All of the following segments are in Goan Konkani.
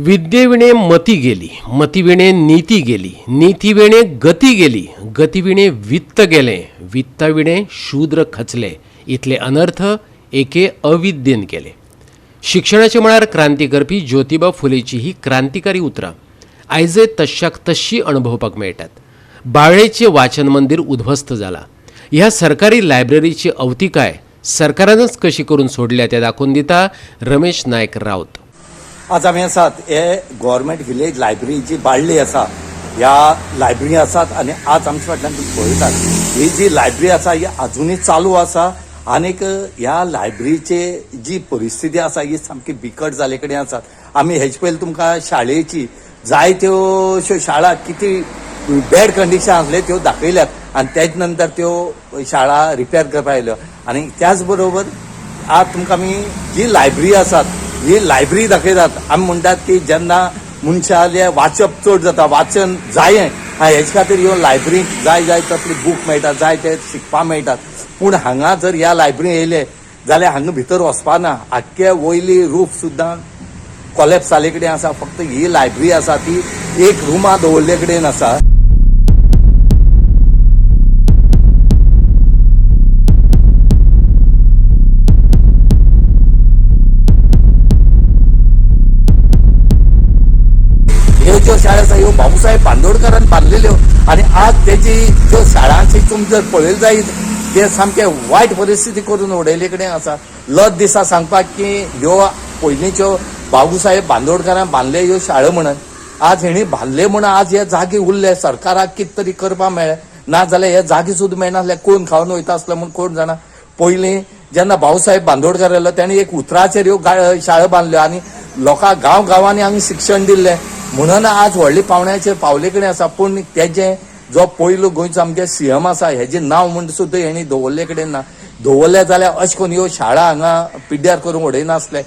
विद्येविणे मती गेली, मतीविणे नीती गेली, नीतीविणे गती गेली, गतीविणे वित्त गेलें, वित्ताविणे शूद्र खचले, इतले अनर्थ एके अविद्येन केले. शिक्षणाच्या मळार क्रांती करपी ज्योतिबा फुलेची ही क्रांतिकारी उतरां आयजय तश्शाक तश्शी अणभवपाक मेळटात. बाळेचें वाचन मंदिर उद्ध्वस्त जाला. ह्या सरकारी लायब्ररीची अवतिकाय सरकारानच कशी करून सोडल्या तें दाखोवन दिता रमेश नायक राउत. आज आमी आसात हे गव्हर्मेंट विलेज लायब्ररी जी बाळ्ळी आसा ह्या लायब्ररी आसात आनी आज आमच्या फाटल्यान तुमी पळयतात ही जी लायब्ररी आसा ही आजुनूय चालू आसा आनीक ह्या लायब्ररीची जी परिस्थिती आसा ही सामकी बिकट जाल्ले कडेन आसा. आमी हेजे पयलीं तुमकां शाळेची जायत्यो अश्यो शाळा कितें बॅड कंडिशन आसले त्यो दाखयल्यात आनी तेज नंतर त्यो शाळा रिपेर करपाक आयल्यो. आनी त्याच बरोबर आज तुमकां आमी जी लायब्ररी आसात ही लायब्ररी दाखयतात. आमी म्हणटात की जेन्ना मनशाले वाचप चड जाता, वाचन जायें, हेजे खातीर ह्यो लायब्ररीक जाय जाय तसले बूक मेळटा, जाय ते शिकपाक मेळटात. पूण हांगा जर ह्या लायब्ररी येयले जाल्यार हांगा भितर वचपा ना, आख्खे वयली रूफ सुद्दां कोलॅप्स जाल्ले कडेन आसा. फक्त ही लायब्ररी आसा ती एक रुमा दवरले कडेन आसा. ह्यो ज्यो शाळा आसा ह्यो बाबूसाहेब बांदोडकरान बांदलेल्यो आनी आज तेजी ज्यो शाळांची तुमी जर पळयले जायत ते सामके वायट परिस्थिती करून उडयले कडेन आसा. लज दिसा सांगपाक की ह्यो पयलींच्यो बाबूसाहेब बांदोडकरान बांदले ह्यो शाळा म्हणून आज हेणी बांदले म्हणून आज हे जागे उरले. सरकाराक कितें तरी करपाक मेळ्ळें, ना जाल्यार हे जागे सुद्दां मेळनासले. कोण खावन वयता आसलो म्हूण कोण जाणा. पयलीं जेन्ना भाऊसाहेब बांदोडकर आयलो तेणी एक उतराचेर ह्यो शाळा बांदल्यो आनी लोकांक गांव गांवांनी आमी शिक्षण दिल्लें म्हणून आज व्हडले पावण्याचेर पावले कडेन आसा. पूण तेजें जो पयलो गोंयचो आमगे सीएम आसा हेजें नांव म्हूण सुद्दां हेणी दवरले कडेन ना. दवरले जाल्यार अशें करून ह्यो शाळा हांगा पिड्ड्यार करून उडयनासले.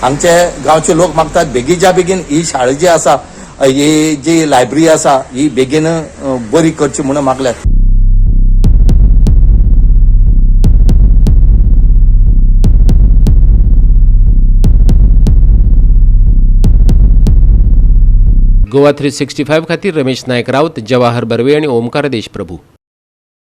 आमचे गांवचे लोक मागतात बेगीच्या बेगीन ही शाळा जी आसा, ही जी लायब्ररी आसा ही बेगीन बरी करची म्हणून मागल्यात. गोवा 365 खातीर रमेश नायक राउत, जवाहर बर्वे आनी ओमकार देशप्रभू.